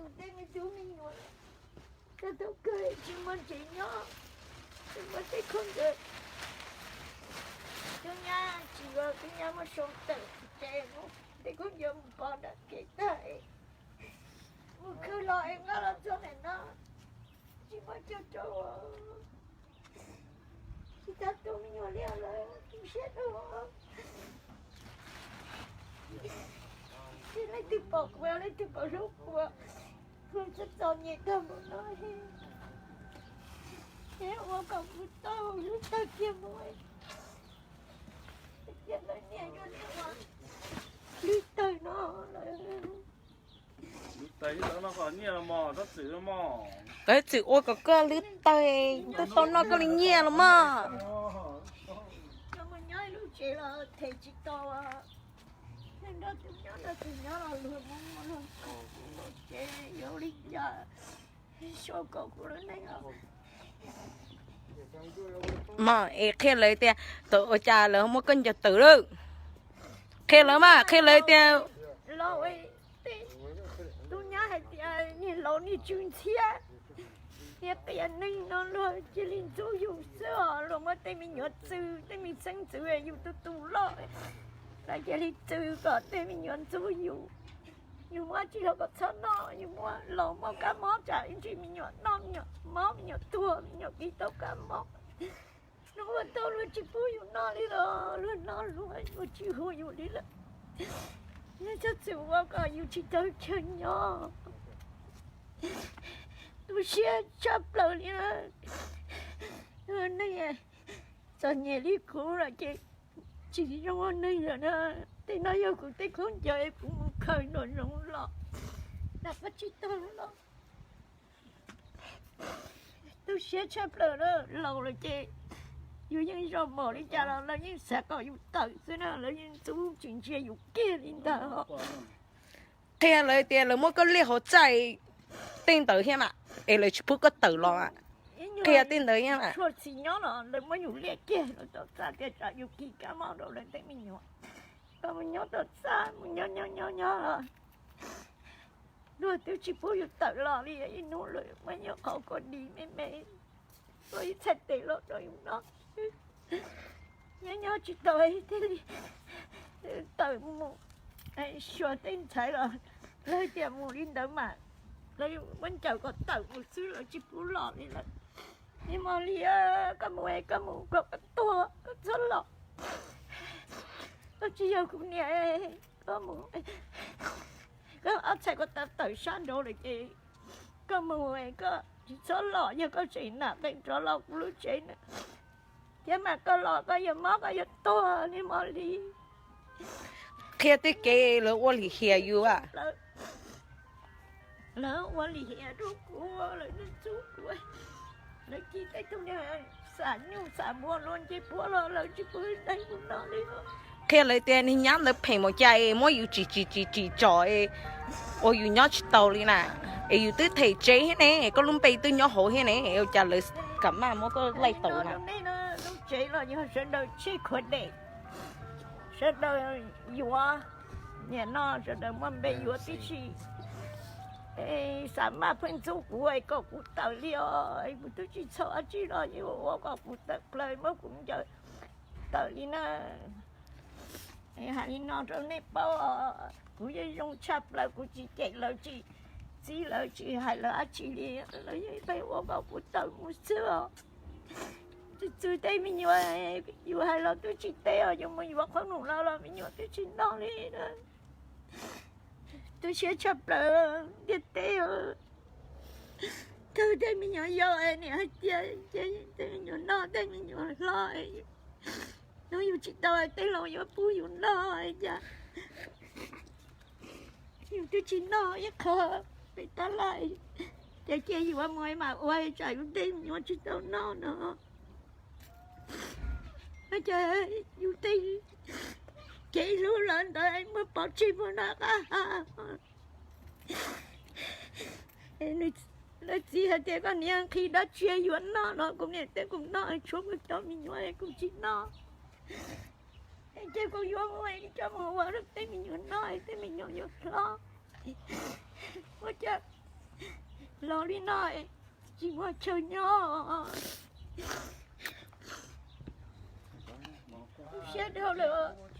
Tej me tub me nyuam, koj tau kawg tsis muaj tsev nyob, tsis muaj tej khaub ncaws. Tub nyab tsis, tub nyab muab sau tawm tsev, muab tej khaub ncaws mus pov nram kev tag, mus khwv los es nqa los txog ntawm no, tsis muaj chaw rau. Tsis tau tu me nyuam li lawm, tu siab rau. Leej twg pom kuv, leej twg pom hlub kuv, kuv txom txom nyem tag npaum no, es ua kom kuv tau hlub tag kiag mus. Cia lawv niam yuav niam ua hlwb tawg no lawm. Lawv txwm ua kom koj hlwb tawg, koj tau noj koj li nyiaj los mog. Coj mus nyob ib lub tsev los them tsis tau, nrog tus nyob nrog tus nyob los luag muab muab luag tsev yuav ua li cas, sau kom kuv lub neej os. Mog, es qhia lawv tias thaum ua cas lawv muab koj ncaws tawm lawm. Qhia lawv mas, qhia lawv tias los, tub nyab hais tias niag laus niag tsw ntxhiab, niag qias neeg no luag cia li ntxub yus xwb os, luag muab tej me nyuam txwv, tej me xeeb ntxwv yus tus tus loj, lawv cia li txwv kom tej me nyuam ntxub yus. Yus muab tsis los kom txhob noj, yus muab los muaj kab mob tsam ib ntsis me nyuam noj me nyuam mob, me nyuam tuag, me nyuam kis tau kab mob. Hnub ua tau luag tsis pub yus noj li los luag noj luag, luag tsis hu yus li lawm. Yog txhob txwm ua kom yus tsis tau chaw nyob. Tu siab tshaj plaws li na. Neeg txom nyem li kuv lawm ces tsis zoo ua neeg lawm na. Tej no yog kuv tej khaub ncaws kuv mus khaws nraum zoov los, nram qab tsib taug los. Tu siab tshaj plaws na, laus lawm ces yus yeej zov mom li cas los lawv yeej xav kom yus tawm xwb na, lawv yeej ntxub tsis ntsia yus kiag li ntag. Qhia lawv tias lawv muab koj liaj hauv txaj tej ntawd thiab mas, es lawv tsis pub koj tawm los. Qhia tej ntawd thiab mas. Txhua txhis nyob los lawv muab yus liaj kiag los tom txaj tias tsam yus kis kab mob rau lawv tej me nyuam. Koj mus nyob tom txaj mus nyob nyob nyob nyob los luag twb tsis pub yus tawm los li, ib hnub lawm muab yus qhov kos dis me me, ua ib txhais tes los rau yus noj. Nyob nyob tsis tau thiaj li tawm mus. Xyuas tej ntxhais los lawv tias mus li ntawd mas lawv muab ncaws kom tawm mus xwb, lawv tsis pub los li lawm. Niag Mos Lis, koj mus es koj mus kom koj tuag koj txhob los. Koj tsis yog kuv niam, koj mus, koj ob txhais ko taw tawm sab nraud lawm ces koj mus es koj tsis txhob los, yog koj tseem nam qees rov los kuv lub tsev na, thiab mas koj los koj yuav mob koj yuav tuag, niag Mos Lis. Qhia tej kev lawv ua lim hiam yus. Lawv ua lim hiam rau kuv, lawv ntxub kuv, lawv kis tej tug niag xam nyuj xam npua luag nce puab los lawv tsis pub daig kuv noj li. Qhia lawv tias niag nyab ntawd phem npaum cas es muab yus tsim tsim tsim tsim tsom ua yus nyob tsis tau li na. Es yus twb them tsev thiab ne, koj lub npe twb nyob hauv thiab ne, ua cas lawv kam maj muab koj laij tau na. Lub tsev los yog sawv daws tseg khuav dej, sawv daws yuav, niam no sawv daws muaj npe yuav tib si. Xam maj pheej ntxub kuv es kom kuv tawm li os, kuv twb tsis txhaum dab tsi los yuav ua kom kuv tawm plaws muab kuv ncaws tawm li na. Hais li no rau nej paub, kuv yeej zoo tshaj plaws, kuv tsis cem lawv tsis txib lawv tsis hais lawv dab tsi li, lawv yeej pheej ua kom kuv tawm mus xwb os. Txwv txwv tej me nyuam, yus hais los twb tsis teb os, yus mus yuav qhob noom los los me nyuam twb tsis noj li na. Tu siab tshaj plaws ntiaj teb. Thaum tej me nyuam yaus niam hais tias ces tej me nyuam noj tej me nyuam hlo, hnub yus tsis tau tej laus yuav pub yus noj cas yus twb tsis noj ib qho pem tab laj. Ces cia yus mus mas ua tsam yus tej me nyuam tsis tau noj no. Cas yus tej kev hlub los ntawd muaj pov tseg puag nram qab ha. Lawv txiv hais tias koj niam nqhis dab tsi yuav noj no, kuv niam twb kuv noj tshuav kuv cov me nyuam kuv tsis noj. Ces kuv yuav mus coj mus ua rau tej me nyuam noj, tej me nyuam yuav hlob. Ua cas Los li no tsis muaj chaw nyob, siab dhau lawm.